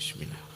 Bismillah.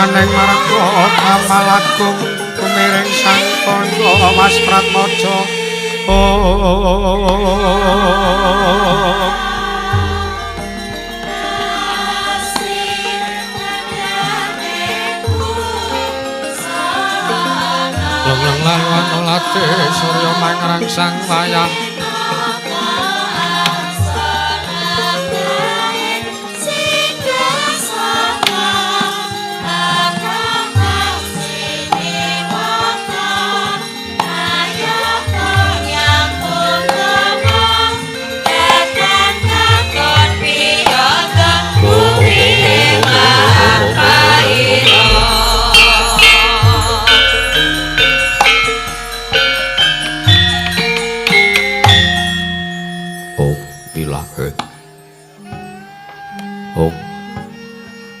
Kaning marga Kamalagung tumiring sang kandha Mas Pratmaja. Lengleng laluan olate surya mangrangsang wayang.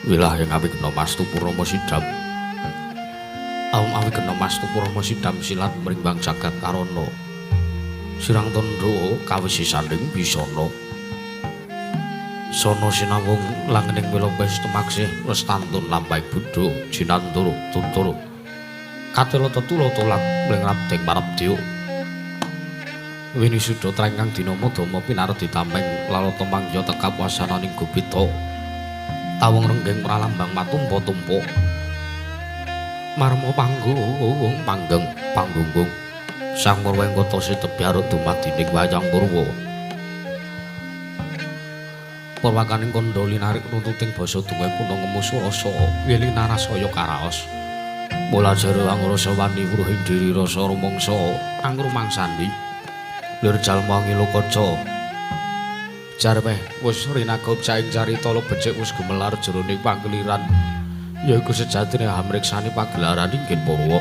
Wilah yang awigna mastu purama sidam. Awigna mastu purama sidam silat mrimbang jagat karana. Sirang tandha kawisi sanding bisana. Sono sinawung langening wilopes tumaksih lestantun lampahing buddha jinantur tutur. Katela tetula tolak mling rabdeng marabdya. Winisuda trengkang dinama dama pinaret ditameng lalata mangya tekap wasananing gupita. Tawung renggeng pralambang matumpa-tumpa. Marma panggung panggeng panggunggung. Sang Murwengkata sitebyaruk dumadining wayang purwa. Purwakaning kandha linarik runtuting basa donga kuna ngemus rasa wiling narasaya karaos. Mula jare angrasa wani wuruhing diri rasa rumangsa angrumangsani. Lir jalma ngilokaca. Jarmeh wis rinagop caing carita lo becik wis gumelar jroning pangkeliran yaiku sejatine hamriksani pagelaran inggih purwa.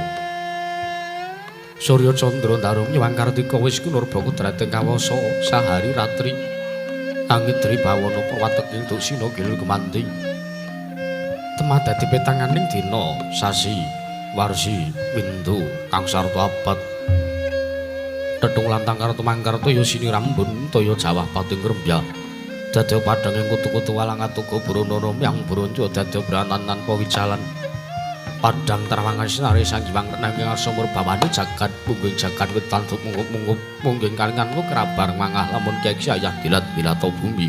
Surya candra ndarum nyewang kartika wis kunurba kudrating kawasa sahari ratri. Angit dri bawana purwateking duksina gilul gemanti. Temah dadi petanganing dina sasi warsi windu kang sarta abad. Tetung lantang karo tumangkar toya sinirambun toya jawah pating rembya. Dadya padhang ing kutu-kutu walang atuga buronono myang bronco dadya branan tanpa wijalan. Padhang trawangan sinare Sang Hyang nanging ngarsa murbawani jagat pungging jagat wetan munggup-munggup mungging kalingan ku kerabar mangah lamun keksi ayah dilat bilata bumi.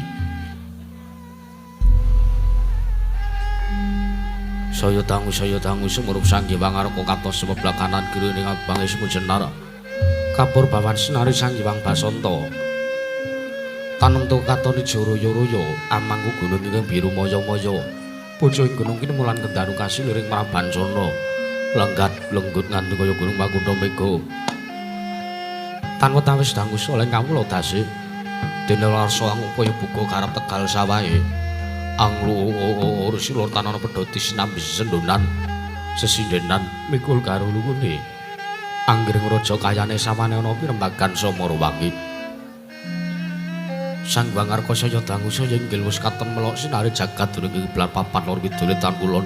Saya dangu sumurup Sang Hyang Arka katos sebelah kanan kiri ning abange sumujenar. Kapur bawan sinari Sang Hyang Basanta. Tanemtu katoni joroyo-royo amangku gunung ingkang biru maya-maya. Pucuking gunung kinemulan kendanu kasiliring Prabancana. Lenggat lenggut nganti kaya gunung Makunda Mega. Tan wetawis dangu soleh kawula dase. Dene larsa angupaya buka karep tegal sawahe. Anglur silur tanana pedhoti sinambi sendonan sesindenan mikul karo lungune. Anggring raja kayane sawane ana pirembagan Samarawangi. Sang Hyang Arka saya dangu saya inggil wis katon melok sinari jagat durung kiblat papan lor kidul tan kulon.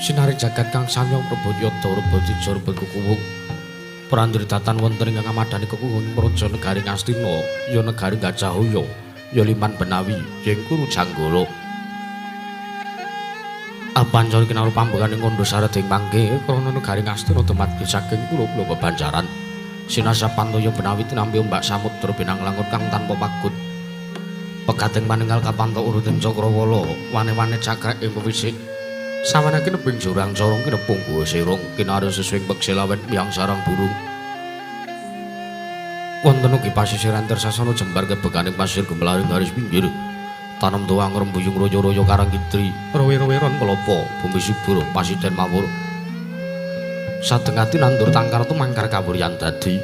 Sinari jagat kang samya rebut yada rebut teja rebut kukuwung. Prandri datan wonten ing ngamadani kekuwung praja negari Ngastina, ya negari Gajahaya, ya Liman Benawi, ya ing Kuru Janggala. Apancar kinaru pambekan ing kandha sarading mangke krana negari Ngastina dumadi saking pulo-pulo bebanjaran. Sinasa Pantaya Benawi tinampi ombak samudra binang langut kang tanpa pagut. Pegating maninggal kapantok uruting cakrawala, wane-wane cakrek ing pewisik. Sawane kineping jurang corong kinepung guwa sirung, kinarya sesuing peksilawen miyang sarang burung. Wonten ugi pasisiran tersasana jembar kebekaning pasir gumelaring garis pinggir. Tanem tuang rembuyung royo-royo karang kidri, rowe-rowe ron kelopo, bumi subur, pasiden mawur. Sadengati nandur tangkar tumangkar kawuryan dadi.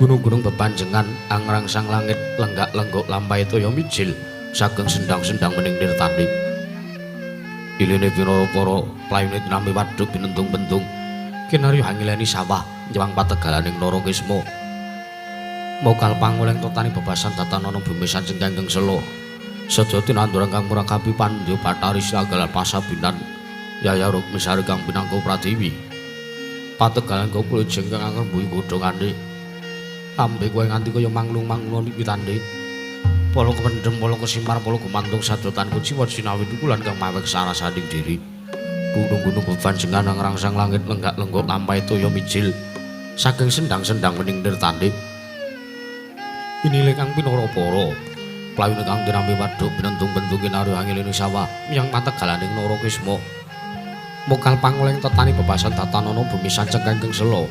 Gunung-gunung bepanjengan angrangsang langit lenggak-lenggok lampahe toya mijil saking sendang-sendang mening nirtani. Iline pinara para playune tinampi waduk binentung-bentung. Kinarya hangileni sawah nyewang pategalaning Narakisma. Mokal pangoleng totani bebasan datanana bumi sanjeng kanggeng sela. Sedaya tinanduran kang murakabi pandya Bathari Sranggalan pasabinan Yaya Rukmisari kang pinangka pratiwi. Pategalan kula jengkang angrembuhi godhongane. Ambe kowe nganti kaya manglung-manglung witande. Pala kependhem, pala kesimar, pala gumantung sadotan kuciwa sinawi dukulan kang mawek sarasaning diri. Gunung-gunung bepanjengan ngrangsang langit lenggak-lenggok lampahe toya mijil saking sendang-sendang wening nirtane. Inile kang pinara-para playune kang tinampi waduk binentung-bentung kinarya angeline sawah miyang pategalaning Narakisma. Mokal pangoleng tetani bebasan datanana bumi sanceng kangkeng sela.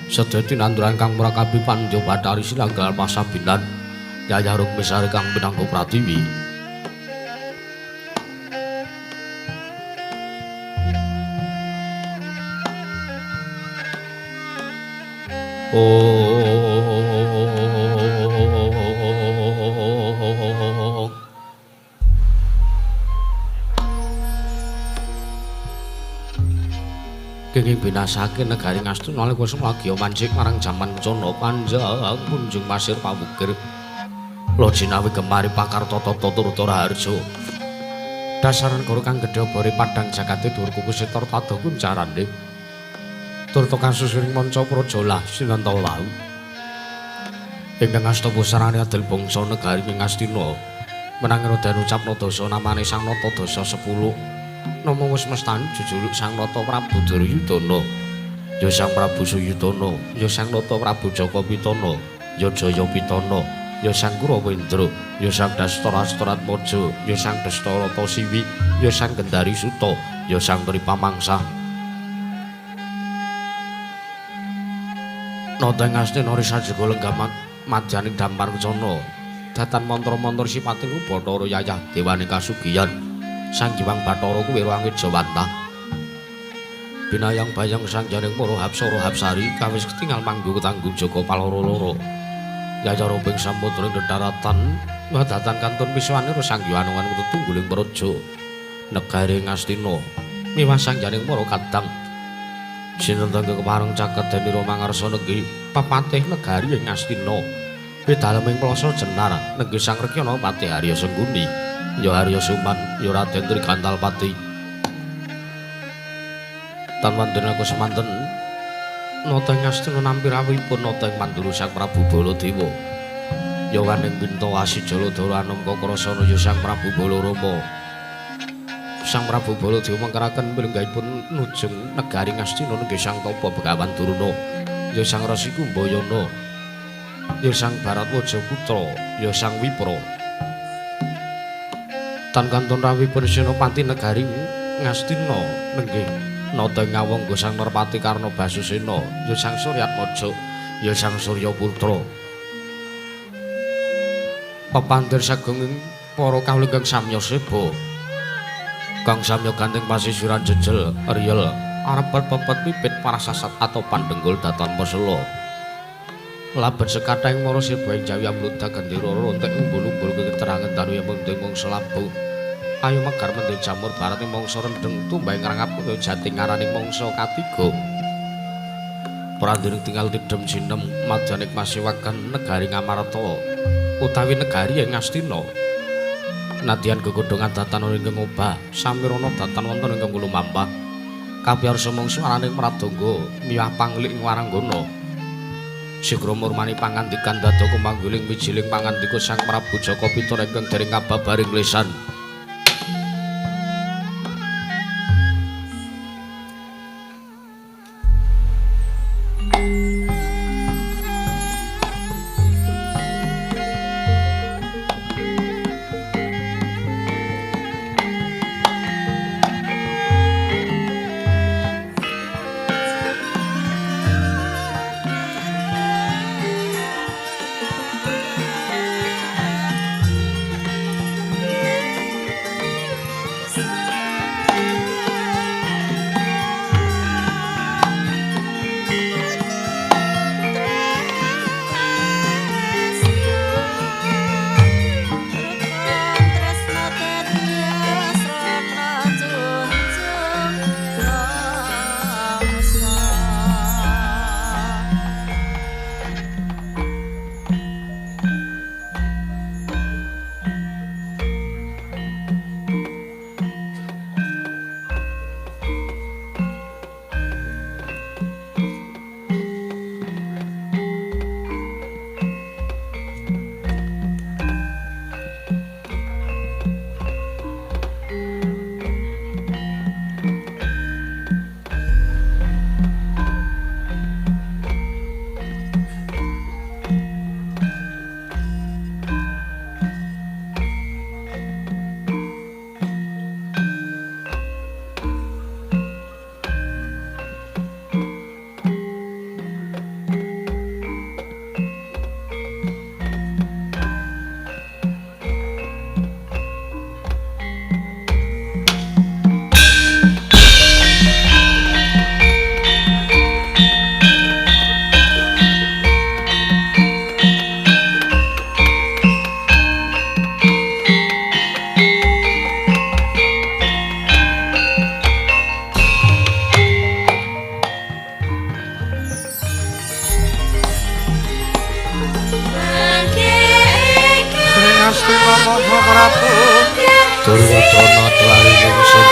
Sedaya tinanduran kang mrakabi pandya Bathari silanggal pasabinan Yayah Rukmisari kang pinangka pratiwi. Oh. Kenging binasake negari Ngastina nalika semlagya mancik marang jaman kencana panjang munjung pasir pawukir. Lojinawi gemari pakar tata turta raharja. Dasar negara kang gedhe obore padhang jagate dhuwur kuku setor tada kuncarane. Turta kasusuring manca praja lah sinenta wau. Ingkang asta pusarane adil bangsa negari Ngastina. Menanging Raden ucapna dasa namane Sang Nata dasa 10. Nama wis mestani jujuluk Sang Nata Prabu Duryudana. Ya Sang Prabu Suyudana, ya Sang Nata Prabu Jaka Pitana, ya Jaya Pitana, ya Sang Kurawendra, ya Sang Dastarastratmaja, ya Sang Dastarata Siwi, ya Sang Gendari Suta, ya Sang Tripamangsa. Nata ing Astina risajega lenggah madyaning dampar kencana. Datan mantra-mantra sipating Bathara Yayah dewaning kasugiyan. Sang Hyang Bathara kuwi ruange Jawantah. Binayang bayang sang janing para hapsara hapsari kawis ketingal manggung tanggung jaga paloro-loro. Yayah roping samudra ing dharatan wadatan kantun misuwanira Sang Hyang Anoman tetungguling praja negari Ngastina miwah sang janing para kadang. Sinten ingkang kepareng caket denira mangarsa nenggi pepatih negari ing Ngastina. Pidaleming Plasa Jenar nenggi Sang Rekyana Patih Arya Sengkuni, ya Arya Suman, ya Raden Trigantalpati. Tan wonten aku semanten nata ing Ngastina nampi rawuhipun nata ing Mandura Sang Prabu Baladewa. Ya waning Pinta Wasi Jaladara Anom Kakrasana ya Sang Prabu Balarama. Sang Prabu Baladewa mangkaraken pilenggahipun nujung negari Ngastina nenggih Sang Tapa Begawan Durna, ya Sang Resi Kumbayana, ya Sang Baratwaja Putra, ya Sang Wipra. Tan kantun rawuhipun Senopati negari Ngastina nenggih nata ing Ngawangga Sang Nerpati Karna Basusena, ya Sang Suryatmaja, ya Sang Suryaputra. Pepandir sagunging para kawula ingkang samya seba. Kang samya ganting pasisiran jejel riyel arepet pepet pipit parasasat atau pandenggul datan pesela. Labet sekathahing mara seba ing Jawi amludak gendera rontek umbul-umbul keterangan dalu yang mending mangsa labuh. Ayo megar mending jamur barat ing mangsa rendeng tumbang ngrangap kaya jati ngaraning mangsa katiga. Prandiring tinggal tidhem jinem madyaning masiwagan negari Ngamarta utawi negari ing Ngastina. Nadyan gegodhongan datan ingkang obah samirana datan wonten ingkang lumampah. Kabiyarsa mangsa araning Pradangga miwah panglik ing waranggana. Sigra murmani pangandikan dadaka mangguling wijiling pangandika Sang Prabu Jaka Pitana ingkang dereng kababaring lesan. Duryudana dwari ingsun.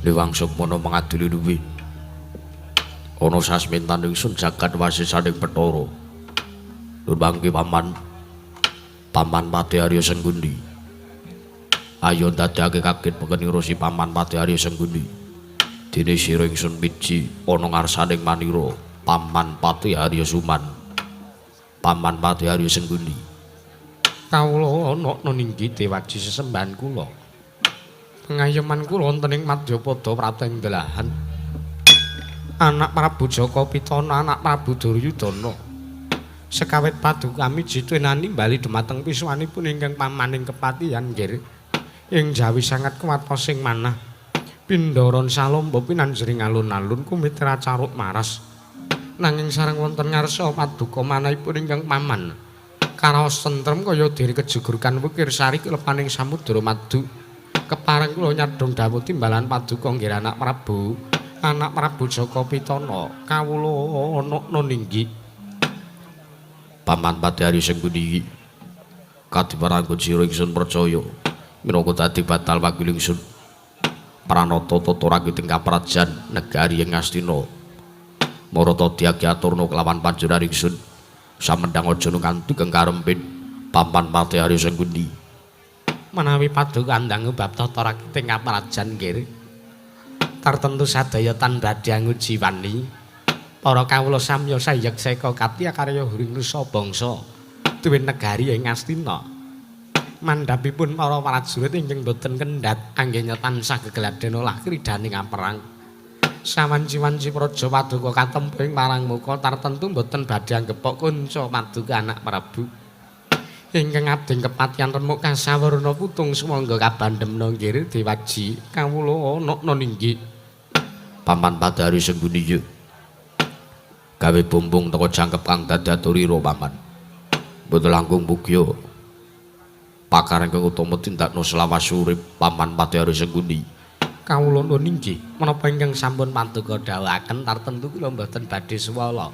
Dewang Sukmana mengadili luwi. Ana sasmintan ingsun jagat wasisaning Bathara. Nur mangke paman. Paman Patih Arya Senggundi. Ayo ndadekake kaget peken si Paman Patih Arya Senggundi. Dene sira ingsun miji ana ngarsaning manira Paman Patih Arya Suman. Paman Patih Arya Senggundi. Kawula ana ninggi dewaji sesembahan kula. Pengayoman kula wonten ing Madyapada Prateng Delahan. Anak Prabu Jaka Pitana, anak Prabu Duryudana. Sekawit paduka miji tenani bali dumateng piswanipun ingkang pamaning kepatihan nggih. Ing jawi sangat kuwatos sing manah. Pindharan salomba pinanjering alun-alun kumitra caruk maras. Nanging sareng wonten ngarsa paduka manahipun ingkang paman. Karaos tentrem kaya diri kejugurukan wukir sari klepaning samudra madu. Kepareng kula nyadhong dawuh timbalan paduka nggih anak Prabu Jaka Pitana kawula ana ninggi. Paman Patih Arya Senggundi kadiparanggon sira ingsun percaya Minangka dadi batal wakil ingsun. Pranata tata rakiting kaprajan negari ing Ngastina. Marata diagyaturna kelawan panjenengan ingsun. Samendhang aja nganti kengkarempin paman Patihari Sengkuni. Menawi paduka andang bab tata rakiting kaprajan nggih. Tartemtu sadaya tan badhe angujiwani. Para kawula samya sayek seka katya karya huring nusa bangsa duwe negari ing Ngastina. Mandhapipun para prajurit ingkang boten kendhat anggenya tansah gegladen olah kridaning aperang. Sawanci-wanci praja paduka katempuh ing marang muka tartemtu boten badhe anggepok kunca paduka anak Prabu. Ingkang abdi kepatihan remuk kasawarna putung sumangga kabandemna nggih Dewaji kawula ana ninggi. Paman Patihari Sengkuni yo. Gawe bumbung teko jangkep kang dadi aturira paman. Mboten langkung mugya pakar ingkang utama tindakna selawas urip paman Patihari Sengkuni. Kawula nuwun inggih, menapa ingkang sampun paduka dawuhaken tartemtu kula mboten badhe suwala.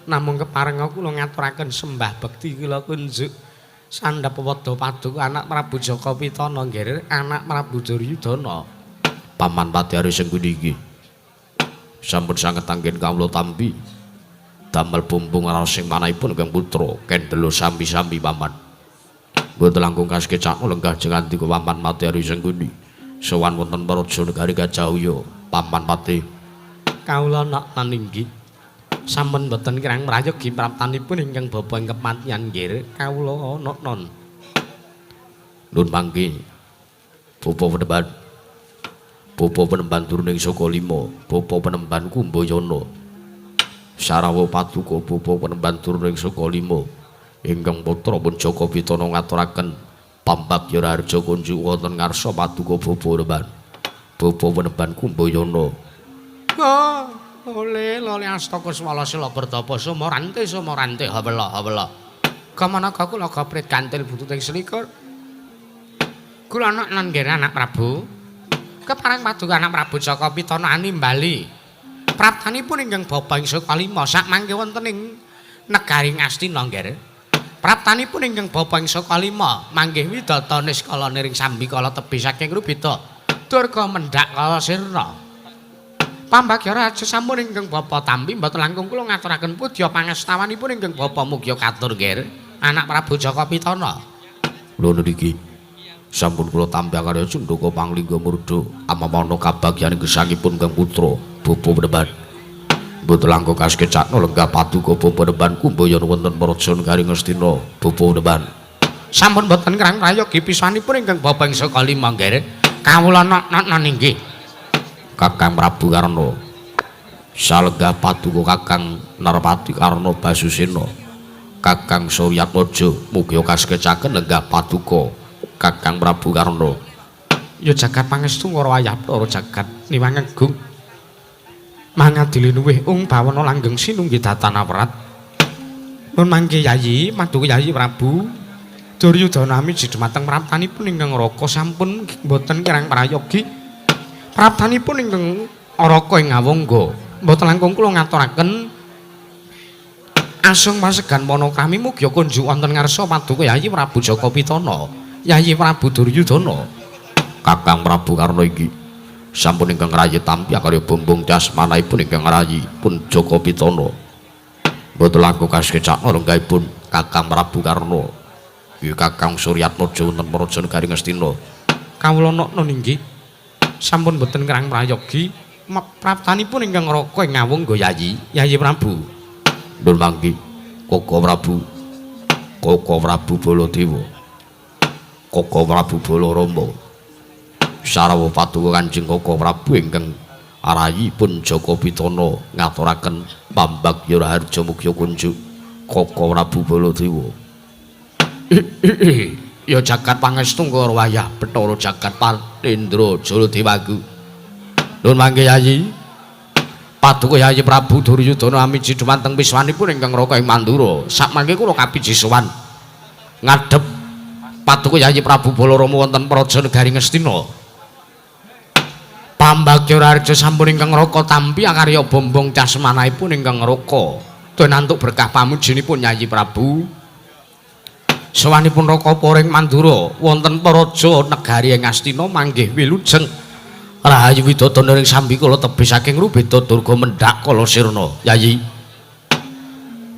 Namung keparenga kula ngaturaken sembah bekti kula kunjuk sandhap wedha paduka anak Prabu Jaka Pitana nggih anak Prabu Duryudana. Paman Patihari Sengkuni inggih. Sampun sanget anggen kawula tampi. Damel bumbung raos sing manahipun ingkang putra kendelo sami-sami paman. Mboten langkung kasekecakna lenggah jengandika paman Patihari Sengkuni. Sowan wonten praja negari Gajah paman Patih. Kawula nak inggih. Sampun mboten kirang mrayogi praptanipun ingkang bapa ing kepatihan nggih. Kawula non. Nun mangke. Bapa penemban. Bapa penemban turuning saka lima, bapa penemban Kumbayana. Sarawa paduka bapa penemban turuning saka lima. Ingkang putra pun Jaka Pitana ngaturaken pambagya raharja kunjuk wonten ngarsa paduka bapa penemban. Bapa penemban Kumbayana. Oh, ole lole astaka swala sila bertapa sumorante sumorante hawela hawela. Kamanaga kula gaprit kantil bututing selikur. Kula anak lan nggih anak Prabu. Kepareng paduka anak Prabu Jaka Pitana animbali. Praptanipun ingkang bapa ing saka lima sak mangke wonten ing negari Ngastina nggih. Praptanipun ingkang bapa ing saka lima manggih widata niskala niring sambikala tebih saking rubita durga mendhak kala sirna. Pambagya raja sampun ingkang bapa tampi mboten langkung kula ngaturaken pudya pangastawanipun ingkang bapa mugya katur nggih anak Prabu Jaka Pitana. Lho niki sampun kula tampi karya cundaka panglingga murda amamana kabagyan gesangipun ingkang putra bapa penemban. Mboten langkung kasekecakna lenggah paduka bapa penemban Kumbayana wonten praja negari Ngastina bapa penemban. Sampun mboten kirang prayogi pisanipun ingkang bapa ing saka lima nggih. Kawula nak inggih. Kakang Prabu Karna. Salenggah paduka Kakang Narpati Karna Basusena. Kakang Suryatmaja mugi kasekecaken lenggah paduka Kakang Prabu Karna. Ya jagat pangestu ngara wayah Bathara jagat niwangegung. Mangadili luwih ung bawana langgeng sinunggi datan awrat. Nun mangke Yayi, paduka Yayi Prabu Duryudana miji dumateng praptanipun ingkang Raka sampun mboten kirang prayogi. Praptanipun ingkang Raka ing Awangga mboten langkung kula ngaturaken asung pasegan panakrami mugi kunjuk wonten ngarsa paduka Yayi Prabu Jaka Pitana, Yayi Prabu Duryudana. Kakang Prabu Karna iki sampun ingkang rayi tampi akarya bumbung casmanahipun ingkang rayi pun Jaka Pitana. Mboten langkung kasekecakna lenggahipun Kakang Prabu Karna. Iki Kakang Suryatmaja wonten praja negari Ngastina. Kawula nokna inggih. Sampun boten kirang prayogi praptanipun ingkang Raka ing Awangga Yayi, Yayi Prabu. Nun mangke Koko Prabu. Koko Prabu Baladewa. Koko Prabu Balarama. Sarawa paduka Kanjeng Koko Prabu ingkang rayi pun Jaka Pitana ngaturaken pambagya raharja mugya kunjuk Koko Prabu Baladewa. Ya jagat pangestu ngara wayah Bathara jagat Palendra Jaladewaku. Nun mangke Yayi. Paduka Yayi Prabu Duryudana amiji dumateng piswanipun ingkang Raka ing Mandura. Sakmangke kula kapiji sowan ngadhep paduka Yayi Prabu Balarama wonten praja negari Ngastina. Pambagya raharja sampun ingkang Raka tampi akarya bombong casmanahipun ingkang Raka. Den antuk berkah pamujinipun Yayi Prabu. Sowanipun Raka Poring Mandura wonten Praja negari ing Astina manggih wilujeng rahayu widodana ing sambikala tebih saking Rubeda Durga mendhak kala sirna. Yayi,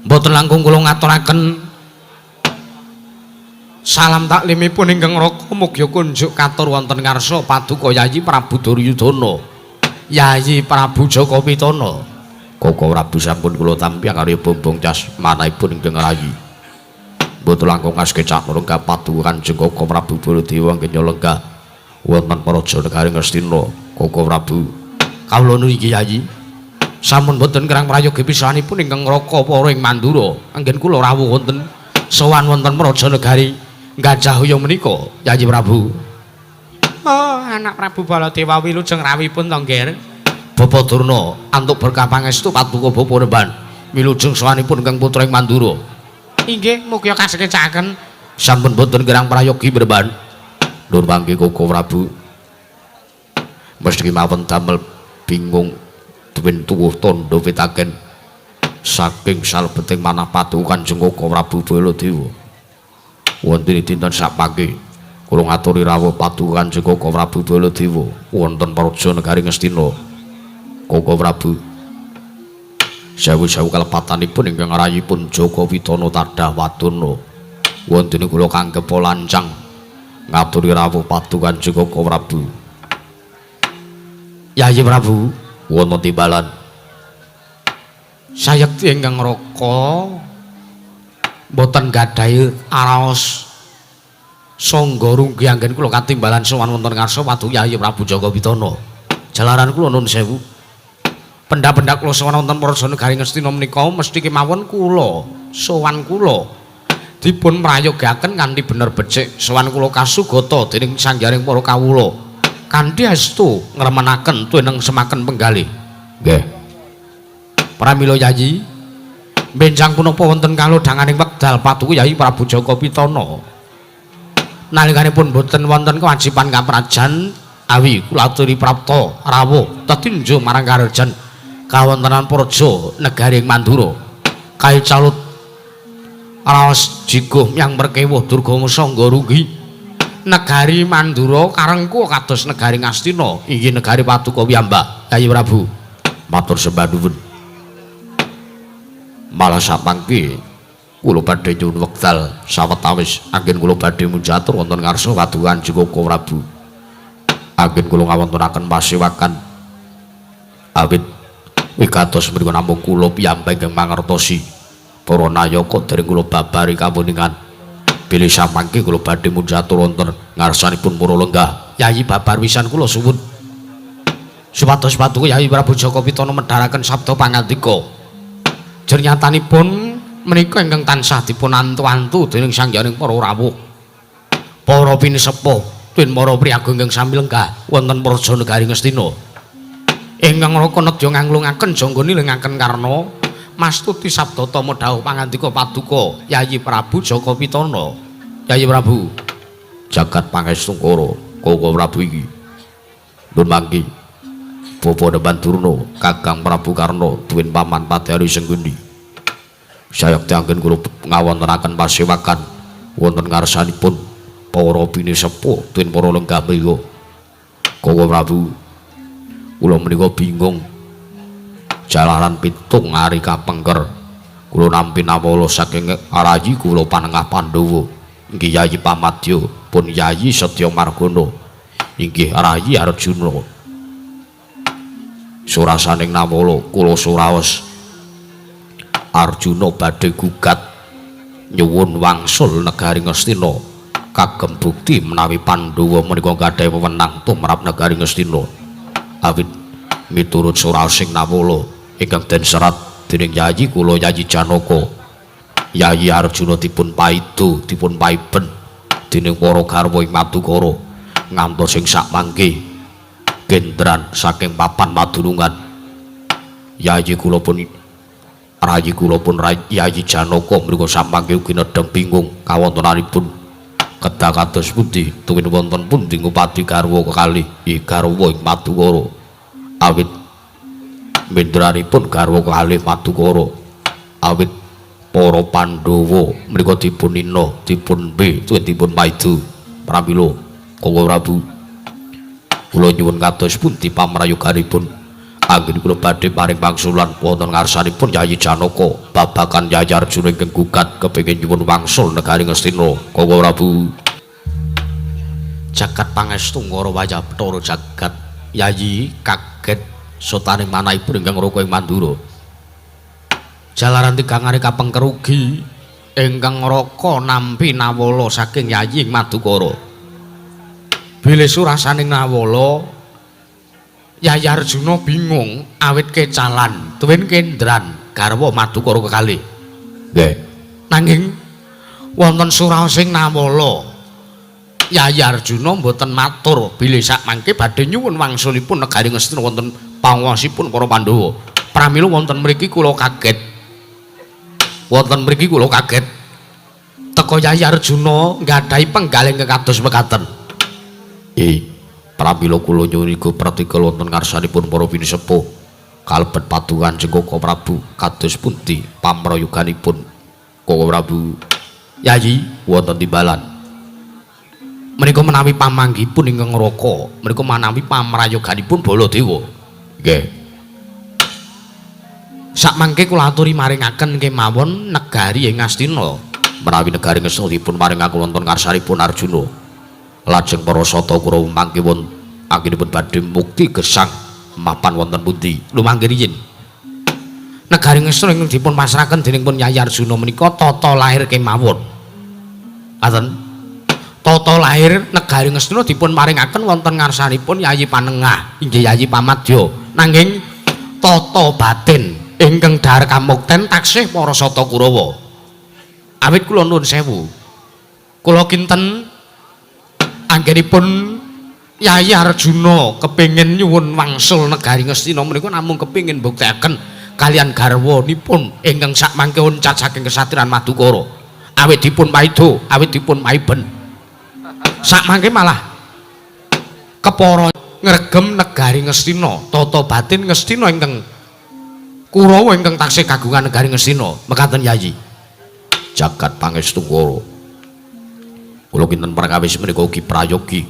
mboten langkung kula ngaturaken salam taklimipun ingkang Raka, mugi kunjuk katur wonten ngarsa paduka Yayi Prabu Duryudana, Yayi Prabu Jaka Pitana. Koko Prabu sampun kula tampi karya bombong cas manahipun ingkang rayi. Mboten langkung kasekecak lenggah paduka Kanjeng Koko Prabu Baladewa ingkang lenggah wonten Praja negari Ngastina. Koko Prabu kawula niki Yayi sampun boten kerang prayoga pisanipun ingkang Raka para ing Mandura anggen kula rawuh wonten sowan wonten Praja negari Gajahaya menika Yayi Prabu. Oh, anak Prabu Baladewa wilujeng rawuhipun to, Ngger. Bapak Durna antuk berkah pangestu paduka Bapak Remban wilujeng sowanipun ingkang putra ing Mandura. Inggih, mugi kasekecaken. Sampun boten kirang prayogi Remban. Nur mangke Koko Prabu. Mesti mawon damel bingung duwen tuwuh tandha pitaken saking salebeting manah paduka Kanjeng Koko Prabu Baladewa. Wonten dinten sapake kula ngaturi rawuh paduka Kanjeng Koko Prabu Baladewa wonten Praja negari Ngastina. Koko Prabu sewu-sewu kalepatanipun ingkang rayipun Jaka Pitana tadah wadana. Wonten kula kanggep lancang ngaturi rawuh paduka Kanjeng Koko Prabu. Yayi Prabu wonten timbalan. Sayekti ingkang Raka mboten gadhahi araos sangga runggi anggen kula katimbalan sowan wonten ngarsa paduka Yayi Prabu Jaka Pitana. Jalaran kula nun sewu. Pendak-pendak kula sowan wonten Praja negari Ngastina menika mesti kemawon kula sowan kula dipun prayogaken kanthi bener becik. Sowan kula kasugata dening sanggaring para kawula kanthi estu ngremenaken tuwin semaken penggalih. Nggih. Pramila Yayi benjang punapa wonten kalodhanganing wekdal paduka Yayi Prabu Jaka Pitana. Nalikanipun boten wonten kewajiban kaprajan awi kula aturi prapta rawuh tetinju marang karajan kawontenan Praja negari Mandura. Kae calut raos jiguh yang merkewuh durga sangga runggi negari Mandura karengku kados negari Ngastina inggih negari paduka piyambak. Yayi Prabu matur sembah nuwun. Malah samangke kula badhe nyuwun wekdal sawetawis anggen kula badhe munjatur wonten ngarsa paduka Kanjeng Koko Prabu. Anggen kula ngawontenaken pasewakan awit wigatos mriku namung kula piyambak ingkang mangertosi para nayaka dereng kula babari kamuningan. Bilih samangke kula badhe munjatur wonten ngarsanipun para lenggah. Yayi babar wisan kula suwun supados paduka Yayi Prabu Jaka Pitana medharaken sabda pangandika. Jernyatanipun menika ingkang tansah dipun antu-antu dening sangganing para rawuh, para pinisepuh, tuwin para priyaga ingkang sami lenggah wonten Praja negari Ngastina. Ingkang Raka nedya nganglungaken jangga nilingaken karna mastuti sabda tama dawuh pangandika paduka Yayi Prabu Jaka Pitana. Yayi Prabu jagat pangestungkara Koko Prabu iki. Nun mangki Bapak Depan Durna, Kakang Prabu Karna, duwin paman Padari Sengguni. Sayekti anggen kula ngawontenaken pasewakan wonten ngarsanipun para pinisepuh tuwin para lenggah mriku. Koko Prabu, kula menika bingung. Jalaran 7 ari kapengker kula nampi nawala saking rayi kula panengah Pandhawa inggih Yayi Pamadya pun Yayi Setya Margana inggih rayi Arjuna. Surasaning nawala kula suraos Arjuna badhe gugat nyuwun wangsul negari Ngastina kagem bukti menawi Pandhawa menika gadhahi wewenang tumrap negari Ngastina. Awit miturut suraosing nawala ingkang den serat dening Yayi kula Yayi Janaka, Yayi Arjuna dipun paido dipun paiben dening para garwa ing Madukara ngantos ing sakmangke gendran saking papan madunungan. Yayi kula pun rayi kula pun Yayi Janaka mriku samangke ugi nedheng bingung kawontenanipun kedah kados pundi tuwin wonten pundi ngupati garwa kekalih garwa ing Madukara. Awit mendranipun garwa kekalih Madukara, awit Para Pandhawa menika dipun ina, dipun be, tuwin dipun paidu. Pramila Koko Prabu, kula nyuwun kados pundi pamrayoganipun anggen kula badhe paring pangsulan wonten ngarsanipun Yayi Janaka babagan Yayi Arjuna ingkang gugat kepengin nyuwun wangsul negari Ngastina. Koko Prabu, jagat pangestu ngara wayah Bathara jagat. Yayi kaget sotaning manahipun ingkang Raka ing Mandura. Jalaran tigang ari kapengker ugi ingkang Raka nampi nawala saking Yayi ing Madukara. Bilih surasaning nawala, Yayi Arjuna bingung awit kecalan tuwin kendran garwa Madukara kekalih. Nggih. Nanging wonten suraosing nawala, Yayi Arjuna mboten matur bilih sakmangke badhe nyuwun wangsulipun negari Ngastina wonten panguwasipun para Pandhawa. Pramila wonten mriki kula kaget. Wonten mriki kula kaget. Teka Yayi Arjuna nggadahi penggalih kekados mekaten. Pramila kula nyuwun iga pratika wonten ngarsanipun para pinisepuh kalebet paduka Kanjeng Koko Prabu kados pundi pamrayoganipun Koko Prabu. Yayi, wonten timbalan. Menika menawi pamanggihipun ingkang Raka, menika manawi pamrayoganipun Baladewa. Nggih. Sakmangke kula aturi maringaken kemawon negari ing Ngastina. Menawi negari Ngastina dipun paringaken wonten ngarsanipun Arjuna, lajeng para sata Kurawa mangke won anggenipun badhe mukti gesang mapan wonten pundi? Lumangke riyin. Negari Ngastina ingkang dipun pasrahaken dening pun Yayi Arjuna menika tata lahir kemawon. Ngaten. Tata lahir negari Ngastina dipun paringaken wonten ngarsanipun Yayi Panengah, inggih Yayi Pamadya. Nanging tata batin ingkang dhahar kamukten taksih para sata Kurawa. Awit kula nuwun sewu. Kula kinten anggenipun Yayi Arjuna kepengin nyuwun wangsul negari Ngastina menika namung kepengin mbuktekaken kalian garwanipun ingkang sakmangke oncat saking kesatriyan Madukara. Awit dipun paido, awit dipun maiben. Sakmangke malah kepara ngregem negari Ngastina, tata batin Ngastina ingkang Kurawa ingkang taksih kagungan negari Ngastina. Mekaten Yayi. Jagat pangestu Kura. Kula kinten perkawis menika ugi prayogi.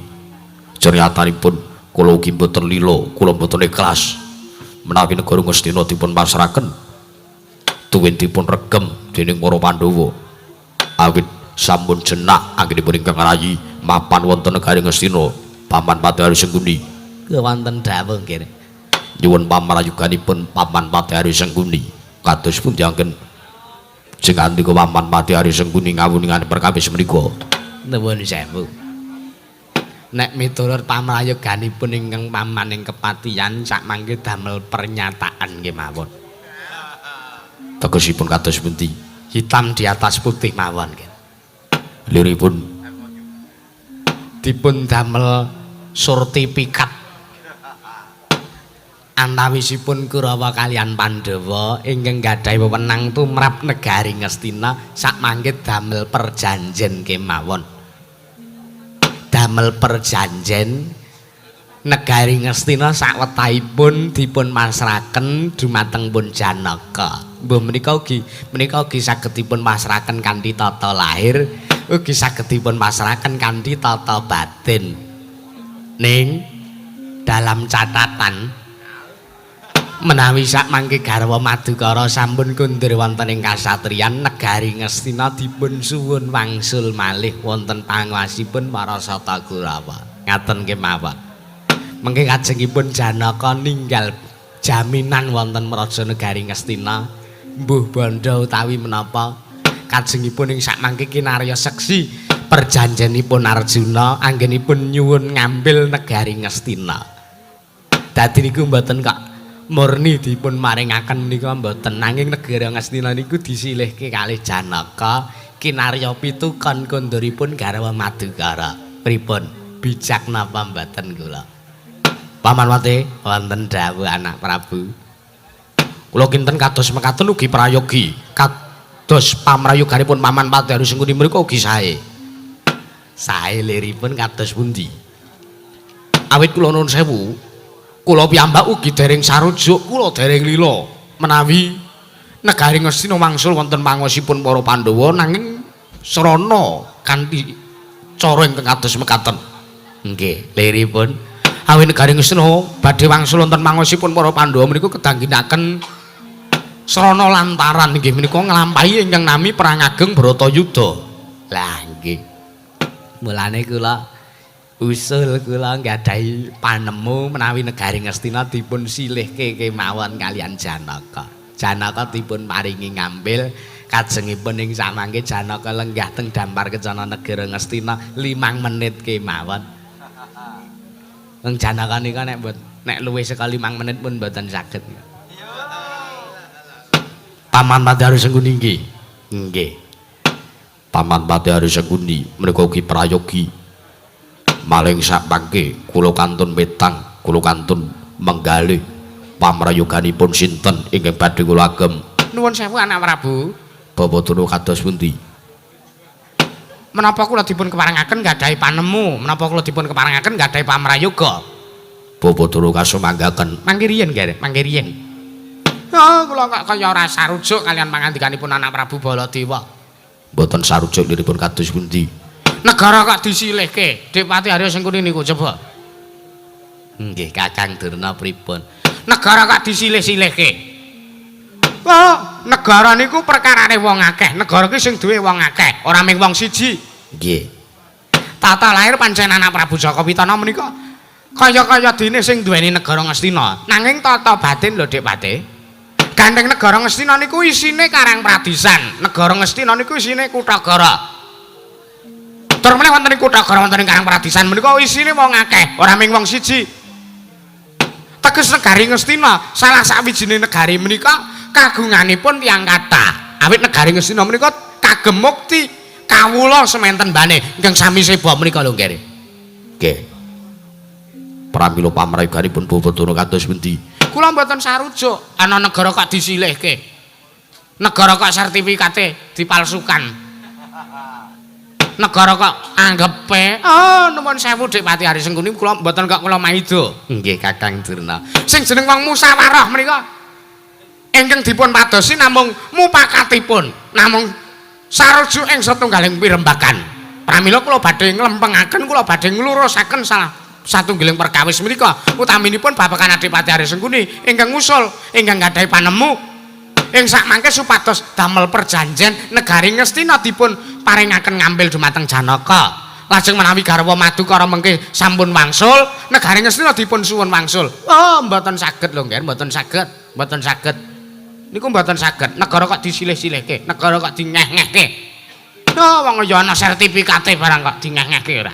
Jernyatanipun kula ugi mboten lila, kula mboten ikhlas menawi negara Ngastina dipun pasrahaken tuwin dipun regem dening para Pandhawa. Awit sampun jenak anggenipun ingkang rayi mapan wonten negari Ngastina, Paman Patihari Sengkuni. Wonten dawuh nggih. Nyuwun pamrayuganipun Paman Patihari Sengkuni. Kados pundi anggen jengandika Paman Patihari Sengkuni ngawuningan perkawis menika? Nuwun sewu. Nek miturut pamrayoganipun ingkang paman ing kepatihan sakmangke damel pernyataan kemawon. Tegesipun kados pundi? Hitam di atas putih mawon nggih. Liripun dipun damel sertifikat antawisipun Kurawa kalian Pandhawa ingkang gadhahi wewenang tumrap negari Ngastina sakmangke damel perjanjen kemawon. Damel perjanjen negari Ngastina sakwetahipun dipun pasrahaken dumateng pun Janaka. Mbuh menika ugi saged dipun pasrahaken kanthi tata lahir, ugi saged dipun pasrahaken kanthi tata batin. Ning dalam catatan menawi sakmangke garwa Madukara sampun kundur wonten ing kasatriyan negari Ngastina dipun suwun wangsul malih wonten panguwasipun para Sata Kurawa. Ngaten kemawon. Mengke kajengipun Janaka ninggal jaminan wonten Mraja negari Ngastina, mbuh bandha utawi menapa kajengipun ing sakmangke kinarya seksi perjanjenipun Arjuna anggenipun nyuwun ngambil negari Ngastina. Dadi niku mboten kok murni dipun maringaken menika mboten, nanging negara Ngastina niku disilihke kalih Janaka kinarya pitukon konduripun garwa Madukara. Pripun? Bijak napa mboten kula? Paman Wate, wonten dawuh anak Prabu. Kula kinten kados mekaten ugi prayogi. Kados pamrayoganipun Paman Patihari Sengkuni menika ugi sae. Sae liripun kados pundi? Awit kula nuwun sewu, kula piyambak ugi dereng sarujuk, kula dereng lila menawi Negari Ngastina wangsul wonten mangosipun para Pandhawa nanging srana kanthi cara ingkang kados mekaten. Nggih, liripun. Awi negari Ngastina badhe wangsul wonten mangosipun para Pandhawa menika kedah ngginakaken srana lantaran inggih menika nglampahi ingkang nami perang ageng Bratayuda. Lah nggih. Mulane kula usul kula nggadahi panemu menawi negari Ngastina dipun silihke kemawon kalian Janaka. Janaka dipun paringi ngambil kajengipun ing samangke Janaka lenggah teng dampar kencana negara Ngastina 5 menit kemawon. Wong Janaka nika nek nek luwih saka 5 menit pun mboten saged. Paman Patih Ari Sengkuni nggih. Nggih. Paman Patih Ari Sengkuni menika ugi prayogi. Maling sakmangke kula kantun metang, kula kantun menggalih pamrayoganipun sinten ingkang badhe kula agem. Nuwun sewu anak Prabu. Bapak Durna kados pundi? Menapa kula dipun keparengaken gadahi panemu, menapa kula dipun keparengaken gadahi pamrayoga? Bapak Durna kasumanggaken. Mangke riyen, Ger, mangke riyen. Oh, kula kok kaya ora sarujuk kalian pangandikanipun anak Prabu Baladewa. Mboten sarujuk liripun kados pundi? Negara kok disilihke, Dik Patih Arya Sengkuni niku coba. Nggih, Kakang Durna pripun? Negara kok disilih-silihke. Oh, negara niku perkarane wong akeh. Negara ki sing duwe wong akeh, ora mung wong siji. Nggih. Tata lahir pancen anak Prabu Jaka Pitana menika kaya-kaya dene sing duweni negara Ngastina. Nanging tata batin lho Dik Patih. Gandeng negara Ngastina niku isine Karang Pradisan. Negara Ngastina niku isine Kutagara. Tur meneh wonten ing Kutagara wonten ing Karang Pradisan menika isine wong akeh, ora mung wong siji. Teges negari Ngastina salah sawijine negari menika kagunganipun tiyang kathah. Awit negari Ngastina menika kagem mukti kawula sementen bane ingkang sami seba menika lho nggih. Nggih. Pramila pamrayoganipun Bapak Durna kados pundi? Kula mboten sarujuk ana negara kok disilihke. Negara kok sertifikate dipalsukan. Negara kok anggepe oh nuwun sewu Dik Patih Ari Sengkuni kula mboten kok kula maida. Nggih Kakang Durna. Sing jeneng wong musyawarah menika ingkang dipun padosi namung mupakatipun, namung sarujuk ing satunggaling pirembagan. Pramila kula badhe nglempengaken, kula badhe nglurusaken salah satunggiling perkawis menika utaminipun babagan Adipati Ari Sengkuni ingkang ngusul ingkang gadhahi panemu ing sakmangke supados damel perjanjian negari Ngastina dipun paringaken ngambil dumateng Janaka. Lajeng menawi garwa Madukara mengke sampun wangsul, negari Ngastina dipun suwun wangsul. Oh, mboten saged lho, Ngger, mboten saged, mboten saged. Niku mboten saged. Negara kok disilih-silihke, negara kok dingeh-ngehke. Oh, wong ya ana sertifikate barang kok dingeh-ngehke ora.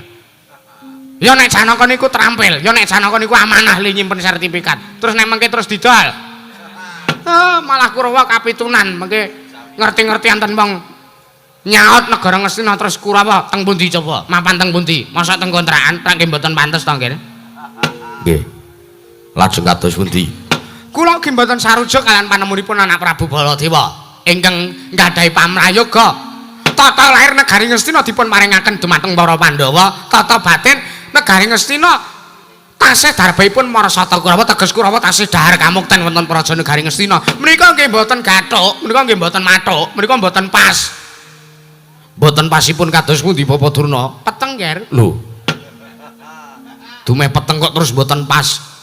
Ya nek Janaka niku terampil, ya nek Janaka niku amanah li nyimpen sertifikat. Terus nek mengke terus didol. Oh, malah Kurawa kapitunan mengke ngerti-ngerti enten wong nyaut negara Ngastina terus Kurawa teng pundi coba? Mapan teng pundi? Mosok teng kontrakan, rak nggih mboten pantes to nggih. Nggih. Lajeng kados pundi? Kula ugi mboten sarujuk kalian panemunipun anak Prabu Baladewa ingkang nggadahi pamrayoga. Tata lahir negari Ngastina dipun paringaken dumateng para Pandhawa, tata batin negari Ngastina tasih darbahipun Marasata Kurawa, teges Kurawa tasih dahar kamukten wonten praja negari Ngastina. Menika nggih mboten gathuk, menika nggih mboten mathuk, menika mboten pas. Mboten pasipun kados pundi Bapak Durna? Peteng, Ger. Lho. Dumeh peteng kok terus mboten pas.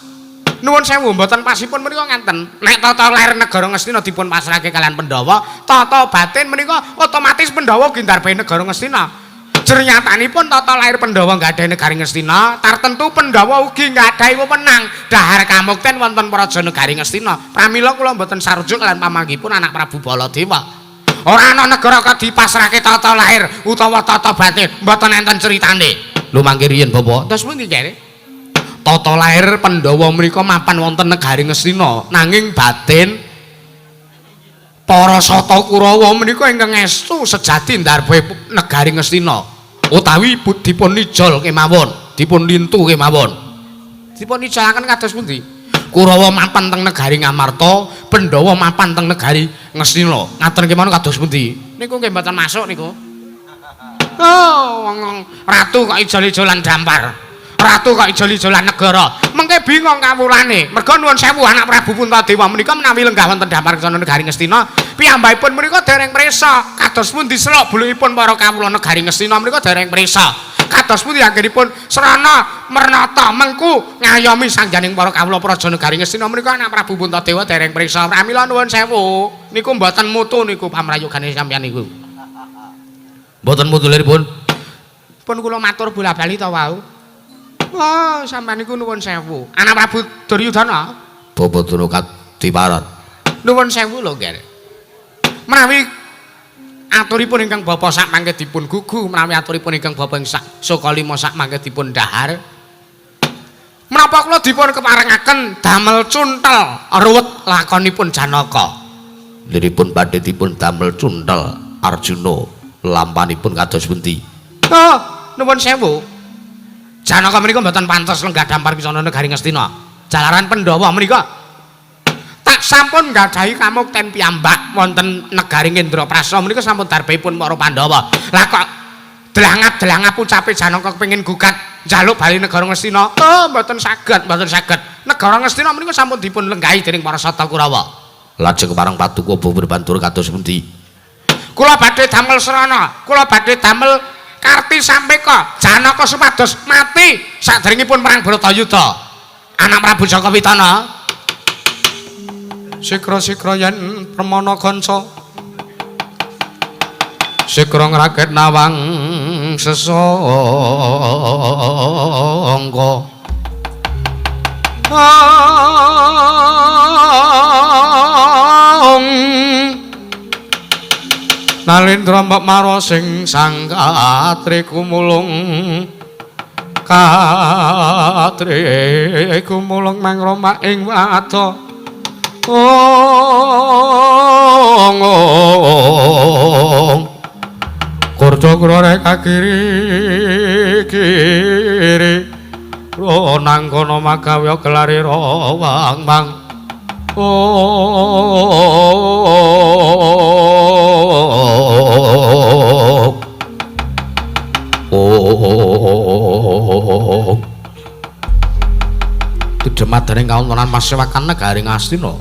Nuwun sewu, mboten pasipun menika ngaten. Nek tata lahir negara Ngastina dipun pasrahke kalian Pandhawa, tata batin menika otomatis Pandhawa ugi ndarbahi negara Ngastina. Jernyatanipun tata lahir Pandhawa nggadahi negari Ngastina, tartentu Pandhawa ugi nggadahi wewenang dahar kamukten wonten praja negari Ngastina. Pramila kula mboten sarujuk kalian pamanggihipun anak Prabu Baladewa. Ora ana negara kok dipasrahke tata lahir utawa tata batin, mboten enten critane. Lho mangke riyen Bapak. Terus pundi, Jere? Tata lahir Pandhawa menika mapan wonten negari Ngastina, nanging batin para Sata Kurawa menika ingkang estu sejati ndarbahe negari Ngastina utawi dipun nijol kemawon, dipun lintu kemawon. Dipun nijolaken kados pundi? Kurawa mapan teng negari Ngamarta, Pandhawa mapan teng negari Ngastina. Ngaten kemawon kados pundi? Niku nggih mboten masuk niku. Oh, wong ratu kok ijol-ijolan dampar. Ratu kok ijol-ijolan negara. Mengke bingung kawulane. Merga nuwun sewu anak Prabu Puntadewa menika menawi lenggah wonten dampar kencana negari Ngastina, Piyambakipun menika dereng prisa. Kados pundi selok bulukipun para kawula negari Ngastina menika dereng prisa. Kados pundi anggenipun srana mernata mengku ngayomi sangganing para kawula praja negari Ngastina menika anak Prabu Puntadewa dereng prisa. Pramila nuwun sewu. Niku mboten mutu niku pamrayogane sampeyan niku. Mboten mutu liripun. Pun kula matur bola-bali ta wau. Oh, sampeyan niku nuwun sewu. Anak Prabu Duryudana. Bapa Durna kadiparan. Nuwun sewu lho, Nger. Menawi aturipun ingkang bapa sak mangke dipun gugu, menawi aturipun ingkang bapa ing sak Sukalima sak mangke dipun dhahar. Menapa kula dipun keparengaken damel cuntel ruwet lakonipun Janaka? Liripun badhe dipun damel cuntel Arjuna, lampanipun kados pundi? Oh, nuwun sewu. Janaka menika mboten pantes lenggah dampar wisana negari Ngastina. Jalaran Pandhawa menika tak sampun nggadahi kamukten piyambak wonten negari Indraprasta menika sampun darbipun para Pandhawa. Lah kok dlangap-dlangap ucape Janaka kepengin gugat njaluk bali negara Ngastina. Oh, mboten saged, mboten saged. Negara Ngastina menika sampun dipun lenggahi dening para Sata Kurawa. Lajeng kepareng paduka berbantur kados pundi? Kula badhe damel srana, kula badhe damel Karti Sampeka Janaka supados mati saderengipun perang Bharatayuda. Anak Prabu Jaka Witana. Sikra-sikra yen permana kanca. Sikra ngraket nawang sesangka. Nalindra mbok mara sing sang katri kumulung katri kumulung mangroma ing wada ong kurca krore kakiri kiri ro nang kono magawe gelare rawang mang oh. Tudemadaning kawontenan pasewakan negari Ngastina.